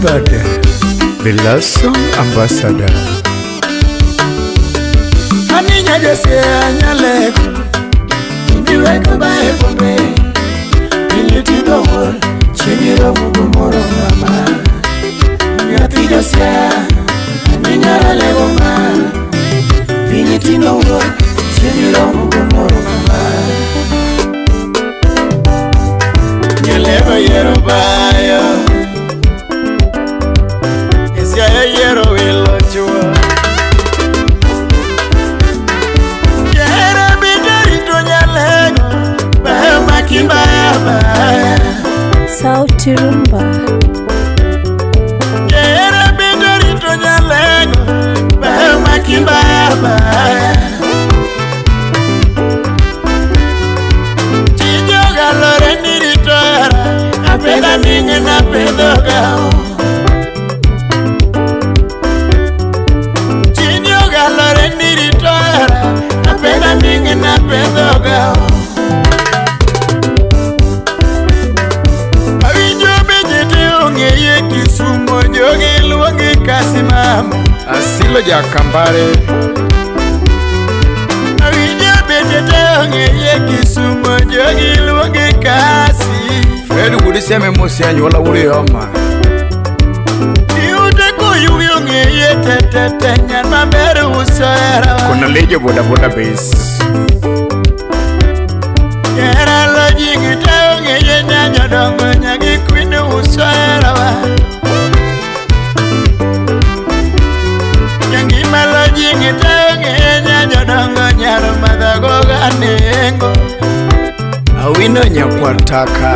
Birthday, the last song ambassador. Aninya Jose anyaleko, ibiweko bae bombe, ilitido mor, chiengiro mugumoro mama. Nyathi Jose, aninya ralego ma, pinyitino wuor, chiengiro mugumoro mama. Nyalego yiero bayo, Isiaya yiero wilo chuo. Sauti Rumba. Jera bidori to nyalego, bayo makimbaya baya. Chijo galore nirito era, apedha minge na pedho gao. Chijo galore nirito era, apedha minge na pedho gao. Kisumo jogi luongi kasi mama Asilo jakambare. Awinjo bende te ong'eye Kisumo jogi luongi kasi. Fred Wuod Seme mosi anyuola wuod Yoma. Iute koyugi ong'eye te te te nyar maber uso hera. Kona lejo boda boda base. Hera lojingi te ong'eye nyanyodongo nyagi kwin uso hera. Nyangima lojingi te ong'eye nyanyodongo nyar madhago ganengo. Awino nyakwar taka.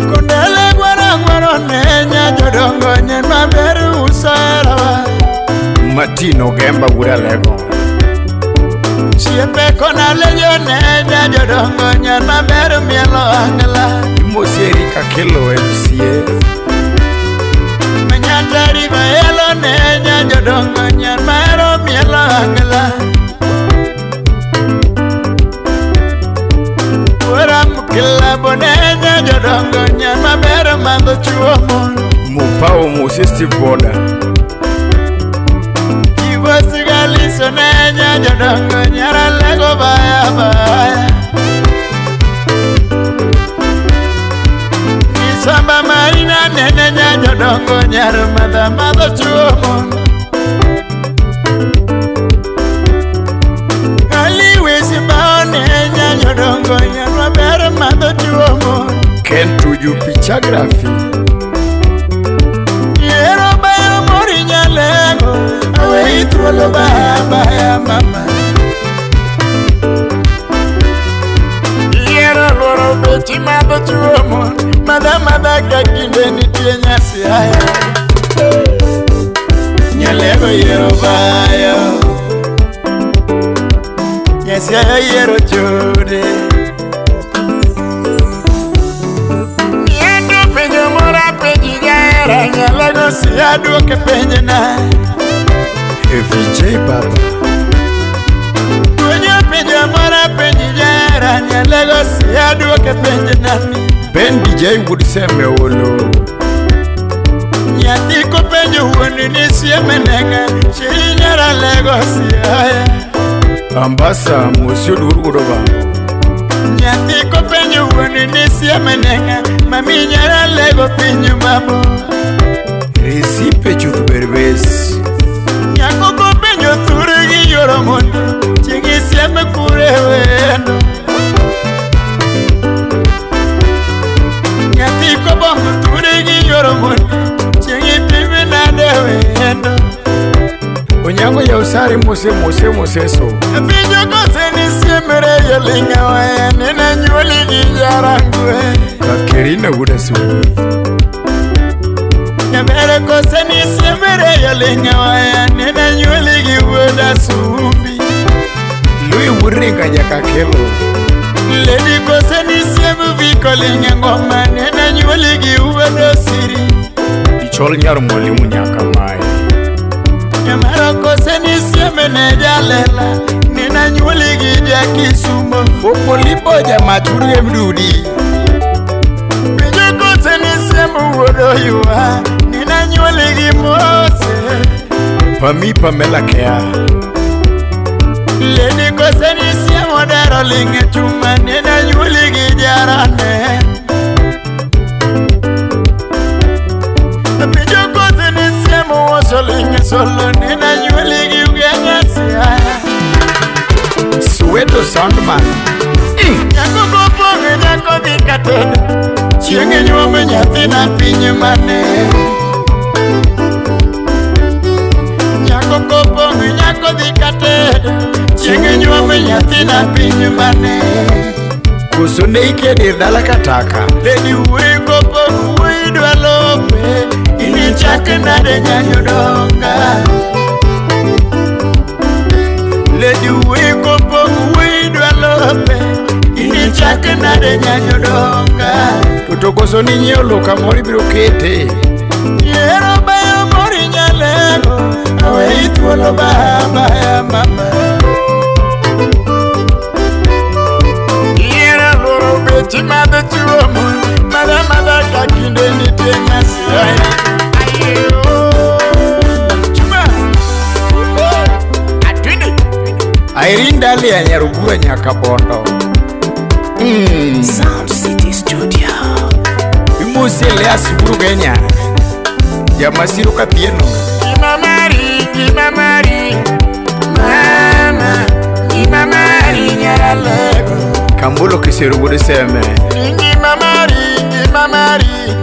Kondele gwara gwaro ne nyanyodongo nyar maber uso hera. Matino Gemba wuod Alego. Siepe kona lejo ne nyanyodongo nyar maber mielo angla. Imosi Erika Kelo MCA. Manyatari maelo ne nyanyodongo nyar mahero mielo angla. Wuora mukilabo ne nyanyodongo nyar maber madho chuo mon. Mupao mosi Steve Boda. Kibosigaliso ne nyanyodongo nyar Alego baya baya. Samba marina nene nyanyodongo nyar madha madho chuo mon. Ali wesi bao ne nyanyodongo nyar maber madho chuo mon. Ken Tuju Pichagrafi. Yiero bayo mori nyalego, aweyi thuolo baya baya mama. Yiero luoro bechi madho chuo mon. Madha madha ka kinde nitie nyasi haya. Nyalego yiero bayo, nyasi haya yiero chode. Niendo penjo moro apenji jahera, nyalego siya duoke penjna. FJ Baba. Penjo penjo moro apenji jahera, nyalego siya duoke penjna. Ben DJ Wuod Seme Olo. Nyathi kopenjo wuon ni sieme neng'a, chi nyar Alego siaya. Ambasa mosi Oduor wuod Obambo. Nyathi kopenjo wuon ni sieme neng'a, mami nyar Alego piny mabo. Resipe chuth berbes. Nyako kopenjo thurgi yoro mondo, chieng' isieme kure wendo. Nyathi kobongo thurgi yoro mondo, chieng' ipime nade wendo. Onyango yaw sare mose mose moseso. Penjo kose ni siemre yoling'a waya, nene nyuoli gi jarangwe. Kakerina wuod Asuogi. Nyabere kose ni siemre yoling'a waya, nene nyuoli gi wuod Asumbi. Lui wuod Ringa nyaka Kelo. Lady kose ni siemu viko ling'e ngoma, nene nyuoli gi wuod Osiri. Ichol nyar mwalimu nyaka mae. Nyamaro kose ni sieme ne jalela, nene nyuoli gi jakisumo. Popolipo jamaturge mdudi. Penjo kose ni siemu wuod Oywa, nene Pami Pamela Kea. Lady koseni siemo dero ling' e chuma nena nyuoli gi jarane. Penjo koseni siemo woso ling' e solo nena nyuoli gi ugenya siaya. Soweto Soundman. Nyako kopong' nyako dhi katedo. Chieng' nyuome nyathina piny mane. Nyako kopong' nyako dhi katedo. Chieng' nyuome nyathina piny mane. Koso ne ikia dier dala kataka. Lady wuoyi kopong' wuoyi dwa lope. Inichak nade nyanyodonga. Lady wuoyi kopong' wuoyi dwa lope. Inichak nade nyanyodonga. To koso ni nyiewo lo kamoro ibiro kete. Yiero bayo mori nyalego. Aweyi thuolo baba ya mama. Yiero luoro bechi madho chuo mon. Madha madha ka kinde nitie nyasi. Chuma. Atwinde. Irene Dalia Nyarugura nyaka Bondo. Sound City Studio. Imose Elias Burugenya. Jamasiro Kathieno. Ngima mari, ngima mari. Mama, ngima mari nyaralego. Kambulo Kisero wuod Seme. Ngima mari, ngima mari.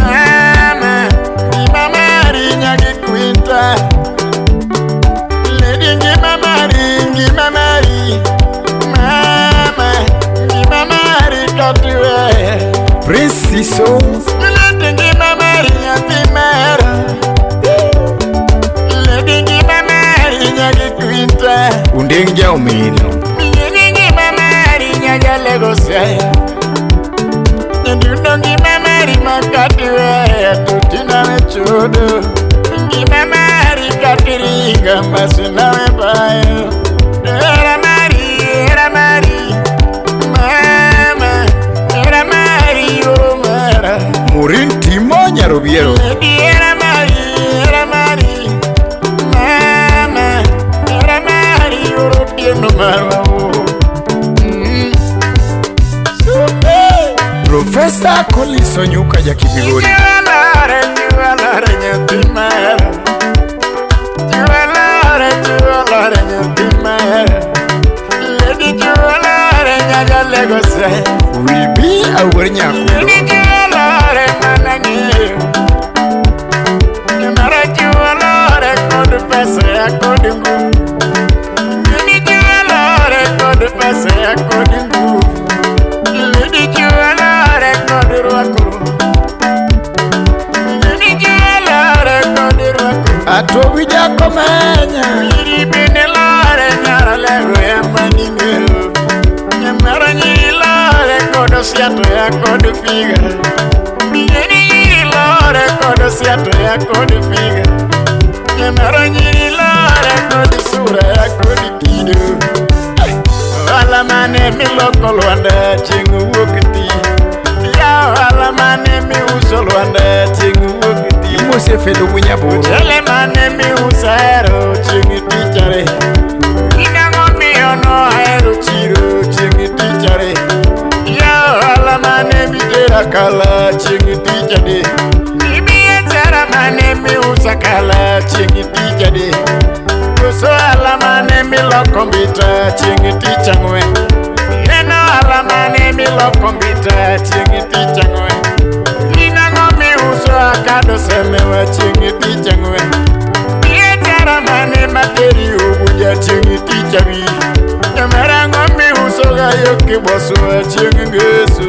Mama, ngima mari nyagi kwinta. Lady ngima mari, ngima mari. Mama, ngima mari katiwe. Prince Siso. Lady ngima mari nyathi mera. Lady ngima mari nyagi kwinta. Undeng Jaomino. Miyeni ngima mari nyajalego siaya. Nyandundo ngima mari makatiwe. Tutina we chudo. Ngima mari katiringa masina we bayo. Era mari, era mari. Mama, era mari oh mara. Murin Timo Nyarobiero. Lady era mari, era mari. Mama, era mari orotieno marwa oh. Profesa Collins Onyuka Jakibigori. Jualore, jualore nyathi mara. Jualore, jualore nyathi mara. Lady jualore nyajalego se. Will be awuor nyakundo. Lady jualore mana ng'eyo. Nyamara jualore kod pesa ya kod nguvu. Lady jualore kod pesa ya kod nguvu. Lady jualore kod rwakruok. Lady jualore kod rwakruok. Atowi Jakomenya. Nyiri bende lore nyara lego ema ning'eyo. Nyamara nyiri lore kod osiato ya kod figa. Nyiri nyiri lore kod osiato ya kod figa. Nyamara nyiri lore kod sura ya kod kido. Ohala mane miloko lwanda chieng' wuok ti. Ya ohala mane miuso lwanda chieng' wuok ti. Imose Fedo Munyaburo. Mchele mane miuso ahero chieng' tichare. Inang'o miyo noahero chiro chieng' tichare. Ya ohala mane mitero akala chieng' tichade. Biashara mane miuso akala chieng' tichade. Koso ohala mane miloko mbita chieng' tich ang'wen. En ohala mane miloko mbita chieng' tich ang'wen. Inang'o miuso akado semewa chieng' tich ang'wen. Biashara mane materi Ubuja chieng' tich abich. Nyamera ang'o miuso ga yo Kiboswa chieng' ngeso.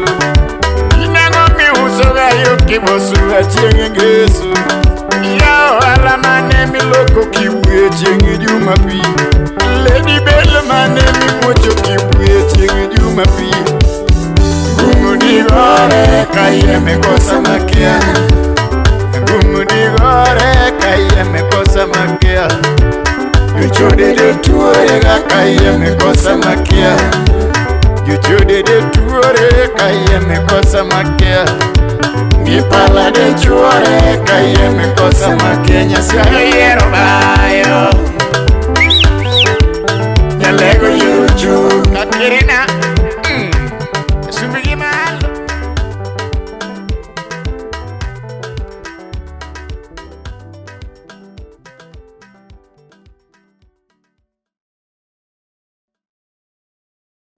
Inang'o miuso ga yo Kiboswa chieng' ngeso. Ya ohala mane miloko Kibuye chieng' Jumapil. Lady Bell mane mimuocho Kibuye chieng' Jumapil. Gumudigore kayeme kosa makia. Gumudigore kayeme kosa makia. Jochode de tuore ga kayeme kosa makia. Jochode de tuore kayeme kosa makia. Gipala de chuore kayeme kosa makia. Nyasaye oyiero